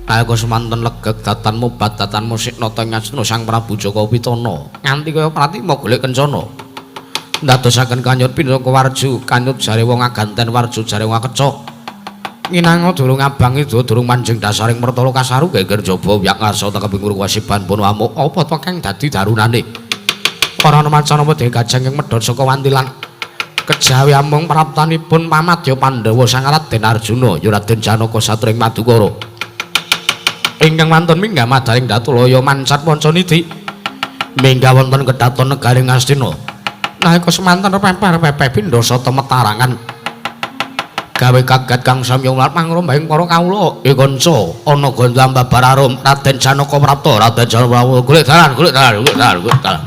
Nalika semanten legeg datan mubat datan musik nata Ngastina Sang Prabu Jaka Witana nganti kaya pratima golek kencana. Ndadosaken kanyut pinaka warju, kanyut jare wong aganten warju jare wong akecok. Nginanga durung abang ida durung manjing dasaring mertala kasaru geger jaba wiyak ngarsa tekeping wasiban pun amuk apa to kang dadi darunane. Para macan apa gajeng ing medhot saka wantilan kejawi amung praptanipun pamadya Pandhawa Sang Raden Arjuna ya Raden Janaka satring Madukara ingkang wonten minggah madaring Datulaya mancat Pancaniti minggah wonten kedaton negari Ngastina. Nalika semanten pepeh-pepeh pindha sata metarangan gawe kaget kang samya mangrombaing para kawula kanca ana gondang babar arum Raden Janaka prapta Raden Janaka golek dalan golek dalan golek dalan golek dalan.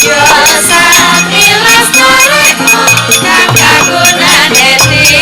Yo sak ilas toreko kang kagunane.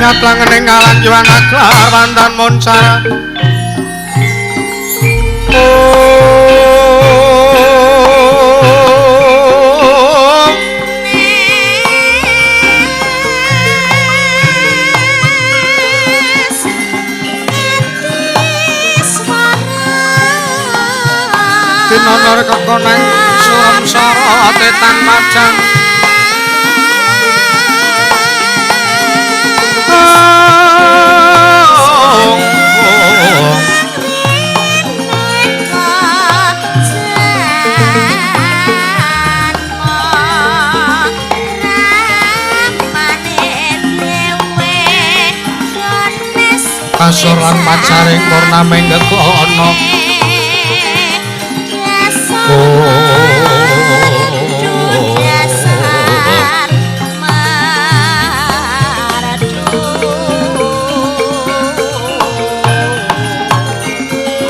Angkat langening ngalang jiwan aglar pandan moncara. Tinonor kekonang suram sara tetan majang. Kasur lan pacaring purnaming gegono.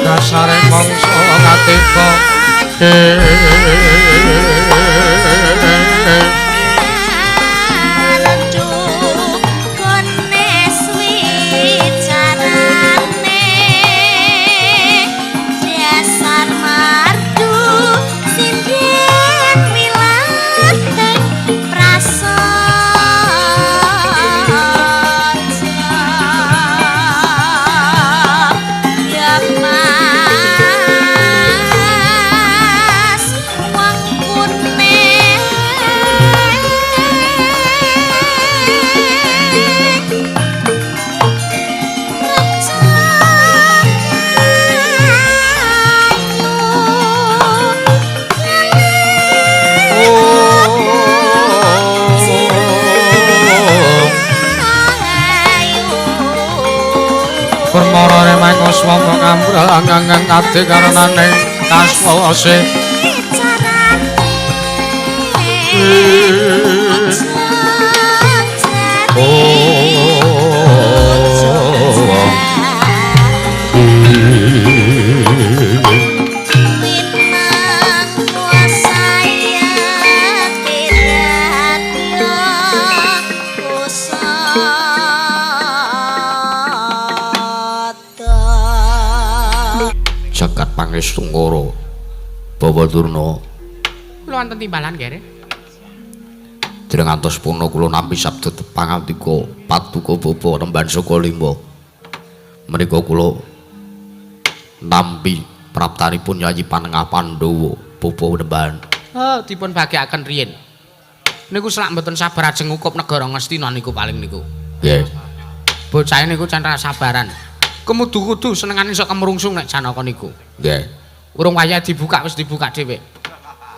Dasare mangsa katiba Swama ngambrang ngangang ati karenane kaswase. Jagat Pangestungkara Bawa Durna. Kula wonten timbalan nggih. Dereng ngantos purna kula nampi sabda pangandika paduka bapa Remban Saka Lima. Menika kula nampi praptanipun Yayi Panengah Pandhawa Bapa Remban. Oh, dipun bagekaken riyin. Niku selak mboten sabar ajeng ngukup negara Ngastina niku paling niku. Nggih. Bocahe niku can ra sabaran. Kemudu-kudu senengane sok kemrungsung nek Janaka niku. Nggih. Urung wayahe dibuka wis dibuka dhewe.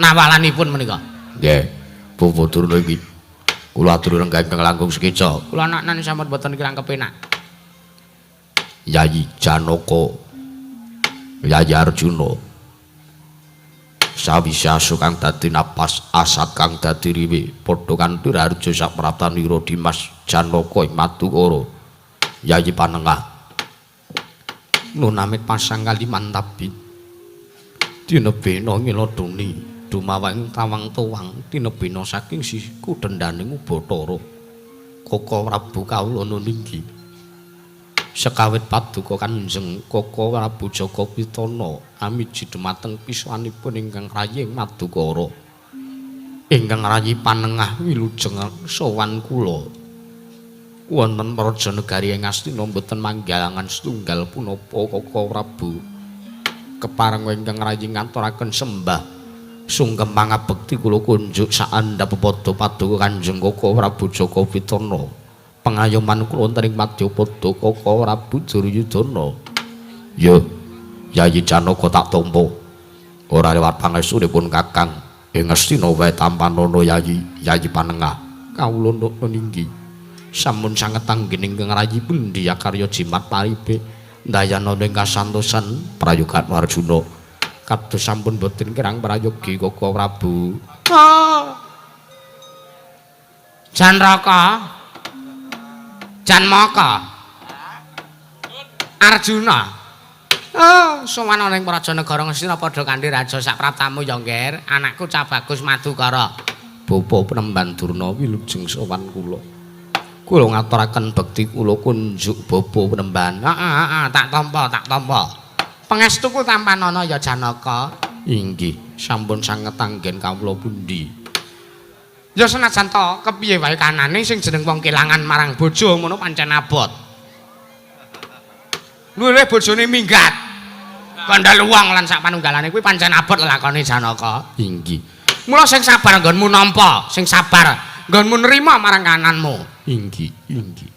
Nawalanipun menika. Nggih. Bapak Durna iki kula aturi lenggah ingkang langkung sekeca. Kula anak-anak sampun mboten kirang kepenak. Yayi Janaka, Yayi Arjuna. Sawise asu kang dadi napas, asat kang dadi riwe, padha kanthi raharja sapraptanira Dimas Janaka ing Madukara. Yayi Panengah. Nunamit pasang kaliman tabit tinebena ngiladuni dumawang tawang tuwang tinebena saking siku dendaning Ubathara Koko Prabu kawula nuninggi sekawit paduka Kanjeng Koko Prabu Jaka Pitana amiji dumateng pisanipun ingkang rayi Madukara ingkang rayi Panengah wilujeng sowan kula wonten praja negari ing Astina mboten manggalangan setunggal punapa Koko Prabu kepareng ingkang rayi ngaturaken sembah sungkem pangabekti kula kunjuk saandhap pepada paduka Kanjeng Koko Prabu Jaka Pitana pengayoman kula wonten ing madyapada Koko Prabu Duryudana. Ya Yayi Janaka tak tampa ora lewat pangestunipun Kakang ing Astina wae tampanana Yayi Yayi Panengah kawula ninggi sampun sanget anggen ingkang rayi pundi akarya jimat paribe ndayana ing kasantosan prayoga Arjuna kados sampun boten kirang prayogi Koko Prabu. Oh. Janraka Janmaka Arjuna. Oh, sowan ana ing praja negara Ngastina padha kanthi raja sapraptamu ya, Ngger. Anakku Cah Bagus Madukara. Bapa Penemban Durna wilujeng sowan kula. Kula ngaturaken bekti kula kunjuk bapa penemban. Heeh, heeh, tak tampa, tak tampa. Pangestuku tampanana ya Janaka. Inggih, sampun sanget anggen kawula pundi. Ya senajan to kepiye wae kanane sing jeneng wong kelangan marang bojo ngono pancen abot. Luwih bojone minggat. Kandhal wong lan sak panunggalane kuwi pancen abot lelakone Janaka. Inggih. Mula sing sabar nggonmu nampa, sing sabar nggonmu nrima marang kananmu. Inggih, inggih.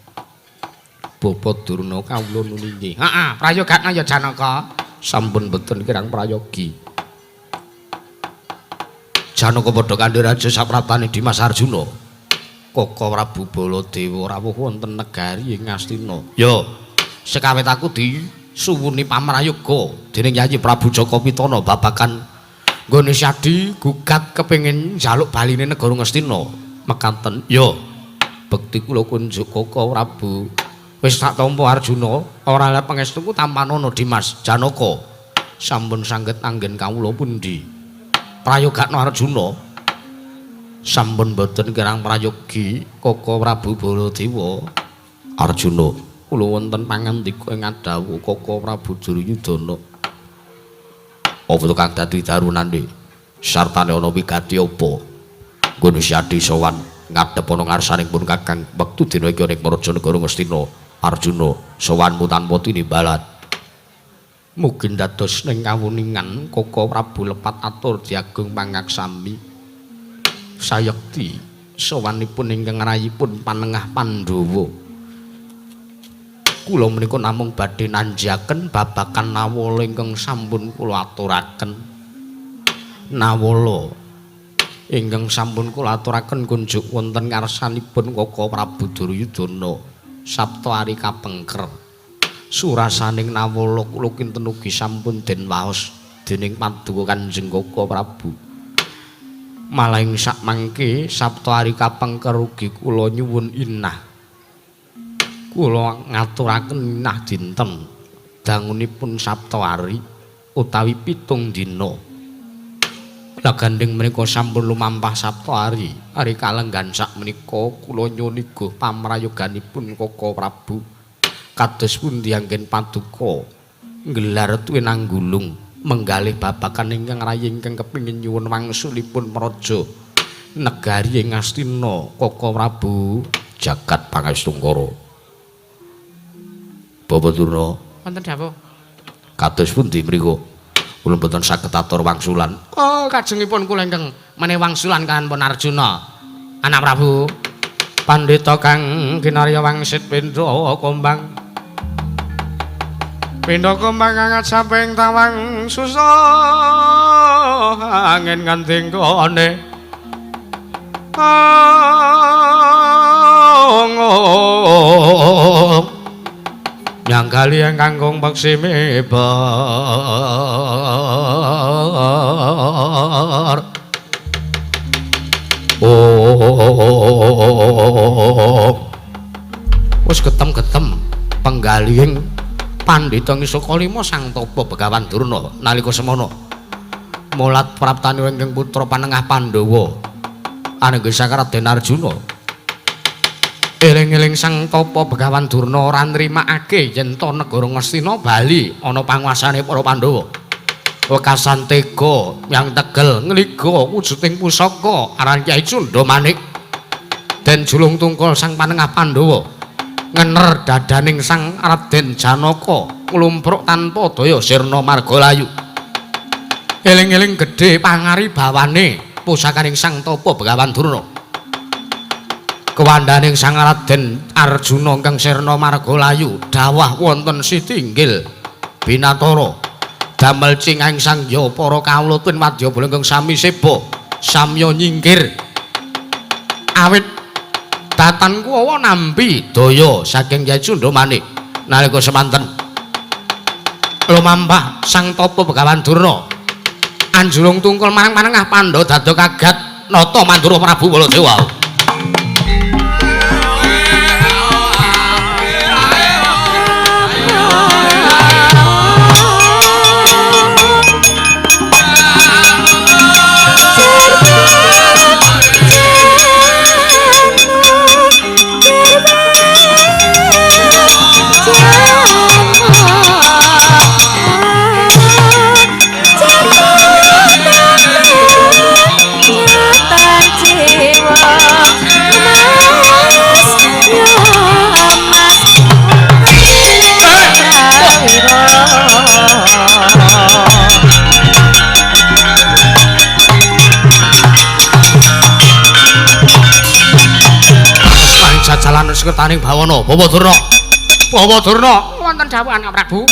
Bapa Durna kawula nuli nggih. Heeh, prayogatna ya Janaka. Sampun boten kirang prayogi. Janaka padha kandha raja saprabane Dimas Arjuna. Koko Prabu Baladewa rawuh wonten negari ing Ngastina. Ya, sekawit aku disuwuni pamrayoga dening Yayi Prabu Jaka Pitana babagan nggone Syadi gugat kepengin njaluk baline negara Ngastina. Mekaten. Ya, bekti kula kunjuk Koko Prabu. Wis tak tampa Arjuna, ora lep pangestuku tampanana Dimas Janaka. Sampun sanget anggen kawula pundi? Prayogakna Arjuna. Sampun boten kirang prayogi Koko Prabu Baladewa. Arjuna, kula wonten pangandika ing adhawuh Koko Prabu Duryudana. Apa to kang dadi darunane? Sartane ana wigati apa? Nggone Syadi sowan ngadhep ana ngarsaning pun Kakang wektu dina iki ning Praja Negara Ngastina. Arjuna, sowanmu tanpa tinimbalan. Mugi dados ning kawuningan Koko Prabu lepat atur diagung pangaksami. Sayekti sowanipun ingkang rayipun panengah Pandhawa. Kula menika namung badhe nanjaken babagan nawala ingkang sampun kula aturaken. Nawala ingkang sampun kula aturaken kunjuk wonten ngarsanipun Koko Prabu Duryudana Sabta Ari kapengker. Surasaning nawala kula kinten ugi sampun den waos dening paduka Kanjeng Koko Prabu. Malah ing sakmangke Sabta Ari kapengker ugi kula nyuwun inah. Kula ngaturaken inah dinten dangunipun Sabta Ari utawi 7 dina. Lah gandeng menika sampun lumampah Sabta Ari, ari kalenggan sakmenika kula nyuwun iguh pamrayoganipun Koko Prabu. Kados pundi anggen paduka nggelar tuwinanggulung menggalih babagan ingkang rayi ingkang kepingin nyuwun wangsulipun praja negari ing Ngastina Koko Prabu jagat pangestungkara. Bapak Durna wonten dawuh. Kados pundi mriku? Kula mboten saged atur wangsulan. Oh, kajengipun kula ingkang menehi wangsulan kaliyan pun Arjuna. Anak Prabu. Pandhita kang kinarya wangsit pindha kombang. Pindha kombang angat samping tawang susah angin nganti nggone. Nyanggali ingkang kangkung peksi mibar. Oh, wis getem-getem penggalihing Pandhita Ngisaka Lima Sang Tapa Begawan Durna nalika semana mulat praptani ingkang putra panengah Pandhawa anengga sang Raden Arjuna. Eling-eling Sang Tapa Begawan Durna ora nrimakake yen to negara Ngastina bali ana panguasane para Pandhawa. Wekasan tega yang tegel ngliga wujuding pusaka aran Kyai Cundha Manik den julung tungkul sang panengah Pandhawa ngener dadaning sang Raden Janaka nglumpruk tanpa daya sirna margalayu. Eling-eling gedhe pangaribawane pusakaning Sang Tapa Begawan Durna. Kewandaning Sang Raden Arjuna ingkang sirna margalayu dawah wonten sitinggil binatara damel cingahing sang ya para kawula tuwin wadyabala ingkang sami seba samya nyingkir awit datan kuwawa nampi daya saking Kyai Cundha Manik. Nalika semanten lumampah Sang Tapa Begawan Durna anjulung tungkul marang panengah Pandhawa dada kagat nata mandura Prabu Baladewa. Bye. Kertaning Bawana. Bawa Durna. Bawa Durna. Wonten dawuh Anak Prabu.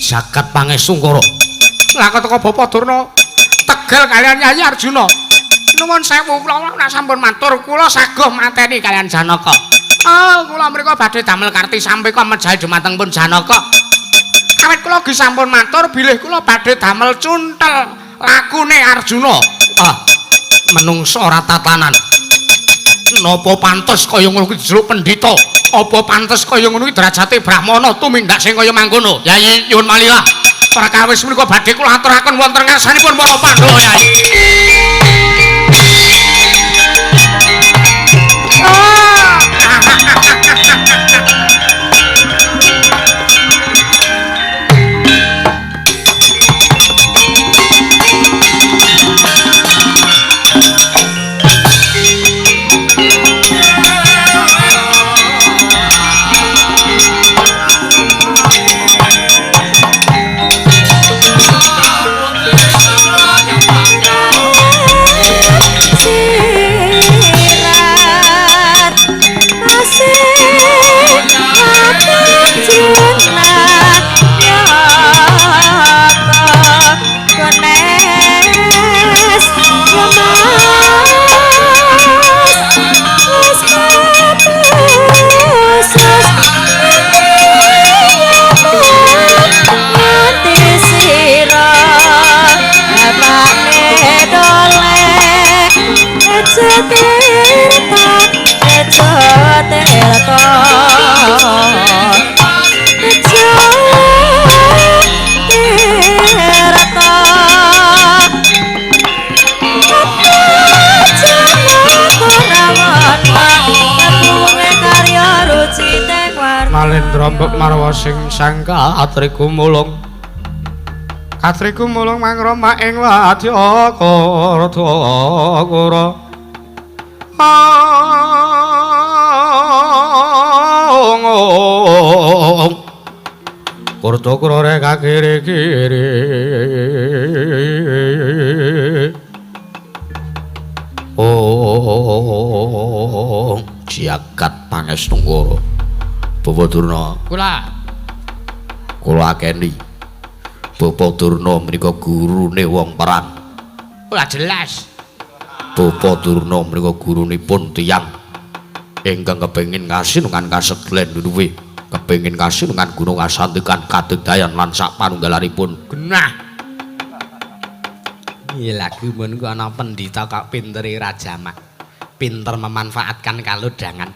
Jagat Pangestungkara. Lah kok teko Bapak Durna tegel kalian Yayi Arjuna. Nuwun sewu kula nek sampun matur kula saguh mateni kalian Janaka. Oh, kula mriku badhe damel karti sampeka mejahi dumateng pun Janaka. Awit kula ugi sampun matur bilih kula badhe damel cuntel lakune Arjuna. Ah, menungsa ora tatanan. Napa pantes kaya ngono kuwi dijeluk pendhita? Apa pantes kaya ngono kuwi derajate brahmana tumindak sing kaya mangkono? Yayi nyuwun malilah. Perkawis menika badhe kula aturaken wonten ngarsanipun para Pandhawa Yayi. Nalendra mbok marwa sing sangka atriku mulung. Katriku mulung mangrama ing wadya kara. Kurta reka kiri-kiri. Oh, jagat Pangestungkara. Bapak Durna. Kula. Kula akeni. Bapak Durna menika gurune wong perang. Ora jelas. Bapak Durna menika gurunipun tiyang ingkang kepengin kasinungan kaseglen luwih, kepengin kasinungan gunung kasantikan kadedayan lan sak panunggalanipun. Genah. Iya lagu mun ku ana pendhita kok pintere Rajamak. Pinter memanfaatkan kalodhangan.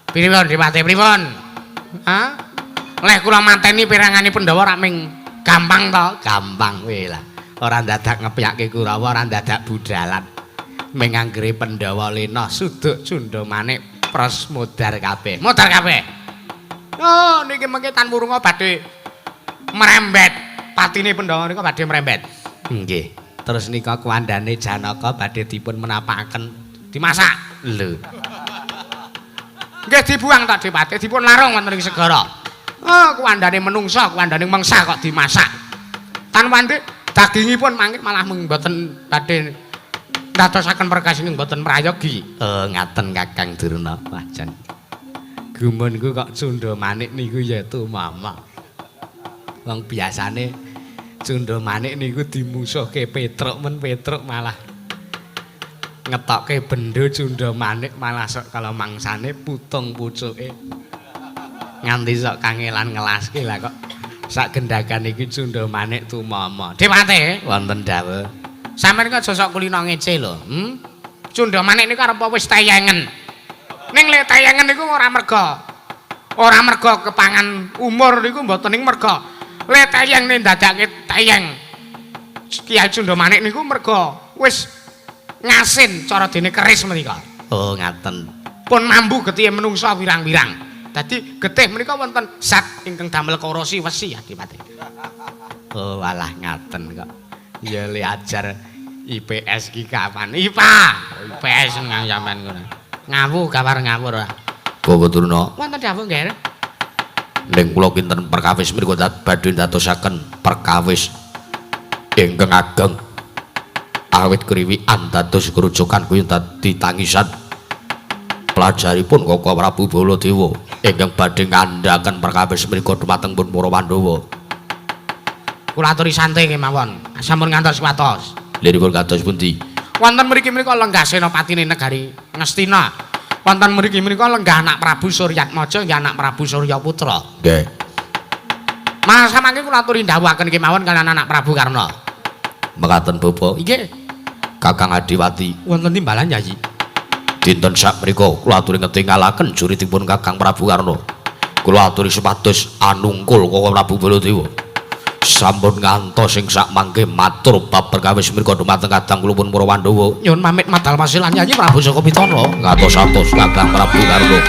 Pripun Dipate pripun? Ha? Leh kula mateni pirangane Pandhawa rak ming gampang to? Gampang kowe lah. Ora ndadak ngepyake Kurawa, ora ndadak budalan. Ming anggere Pandhawa lena suduk cundha manik pres modar kabeh. Modar kabeh. Oh, niki mengke tan wurunga badhe merembet. Patine Pandhawa nika badhe merembet. Nggih. Terus nika kuwandane Janaka badhe dipun menapakaken dimasak. Lho. Nggih dibuang tak Dipate, dipun larung wonten ing segara. Oh, kuwandane menungsa, kuwandane mengsa kok dimasak. Tan wandi dagingipun mangke malah mboten badhe ndadosaken perkawis ing mboten prayogi. Oh, ngaten Kakang Durna. Wah, jan. Gumunku kok cundha manik niku ya tumama. Wong biasane cundha manik niku dimusuhke Petruk, men Petruk malah ngetokke bendo cundha manik malah sok kalau mangsane putung pucuke. Nganti sok kangelan ngelaske lah kok sak gendakan iki cundha manik tumama. Dipate wonten dawuh. Sampeyan kok aja sok kulino ngece lho, Cundha manik niku arep wis teyengen. Ning lek teyengen niku ora merga kepangan umur niku mboten ning merga. Lek teyeng nek ndadake teyeng. Kiai Cundha Manik niku merga wis ngasin cara dene keris menika. Oh, ngaten. Pun mambu getihe menungsa wirang-wirang. Dadi getih menika wonten zat ingkang damel korosi wesi Adipati. Oh, walah ngaten kok. Ya le ajar IPS ki kapan? IPA. IPS nang sampean ngono. Ngawu kabar ngawur ora. Bapak Durna. Wonten dawuh nggih. Ning kula kinten perkawis mriku badhe ndadosaken perkawis ingkang ageng. Awit kriwikan dados kerujukan kuwi dadi tangisan. Pelajaripun Koko Prabu Baladewa ingkang badhe ngandhaken perkawis mriku dumateng pun para Pandhawa. Kula aturi santai kemawon. Sampun ngantos watos. Liripun kados pundi? Wonten mriki menika lenggah senopatine negari Ngastina. Wonten mriki menika lenggah anak Prabu Suryatmaja nggih anak Prabu Suryaputra. Nggih. Mas samangke kula aturi ndhawuhaken kemawon kaliyan anak Prabu Karna. Mekaten bapa. Nggih. Kakang Adiwati. Wonten timbalan Yayi. Dinten sakmenika kula aturi ngetingalaken juritipun Kakang Prabu Karna. Kula aturi supados anungkul Koko Prabu Baladewa. Sampun ngantos sing sakmangke matur bab perkawis mriku dumateng kadang kula pun para Pandhawa. Nyuwun pamit madal pasilan Yayi Prabu Jaka Pitana. Ngatos-atos Kakang Prabu Karna.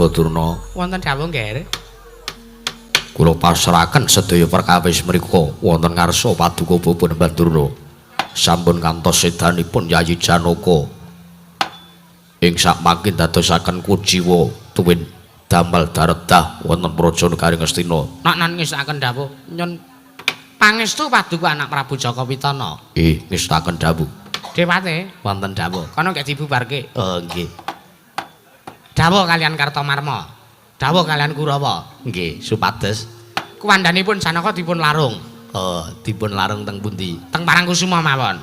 Durna wonten dawuh nggih. Kula pasrahaken sedaya perkawis mriku wonten ngarsa paduka Bapak Nembah Durna. Sampun ngantos sedanipun Yayi Janaka ing sakmangke dadosaken kuciwa tuwin damel daredah wonten praja negari Ngastina. Nak nan ngestakaken dawuh nyun pangestu paduka anak Prabu Jaka Pitana. Nggih, ngestakaken dawuh. Dewate wonten dawuh. Kono gek dibubarke. Oh nggih. Dawuh kalian Kartomarma, dawuh kalian Kurawa. Nggih, supados kuwandhanipun Janaka dipun larung. Oh, dipun larung teng pundi? Teng Parangkusuma mawon.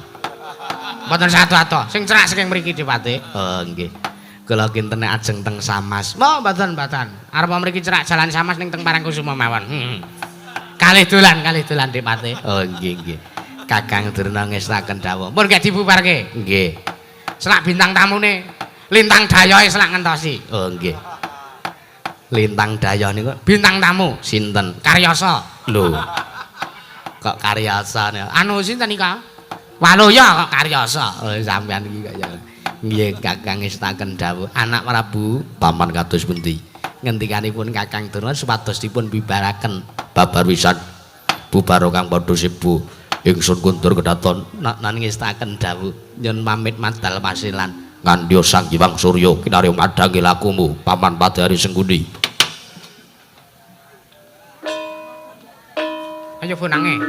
Mboten satu-ato, sing cerak saking mriki Dewate. Oh, nggih. Kula kinten ajeng teng Samas. Oh, mboten, mboten. Arep mriki cerak jalan Samas ning teng Parangkusuma mawon. Kalih dolan Dewate. Oh, nggih, nggih. Kakang Durna ngestaken dawuh. Mun gek dibubarke. Nggih. Selak bintang tamune Lintang dayohe selak ngentosi. Oh nggih. Lintang dayoh niku bintang tamu sinten? Karyasa. Lho. Kok Karyasa niku? Anu sinten nika? Waluya kok Karyasa. Oh sampean iki kok ya. Nggih Kakang ngestaken dawuh anak Prabu paman kados pundi? Ngendikanipun Kakang Durna supados dipun bibaraken babar wisan bubar kang padha sibu ingsun kundur kedaton nak ngestaken dawuh nyun pamit madal pasilan. Ngandya Sang Hyang Surya kinarya madhangi lakumu paman Padari Sengguni. Ayo bonange.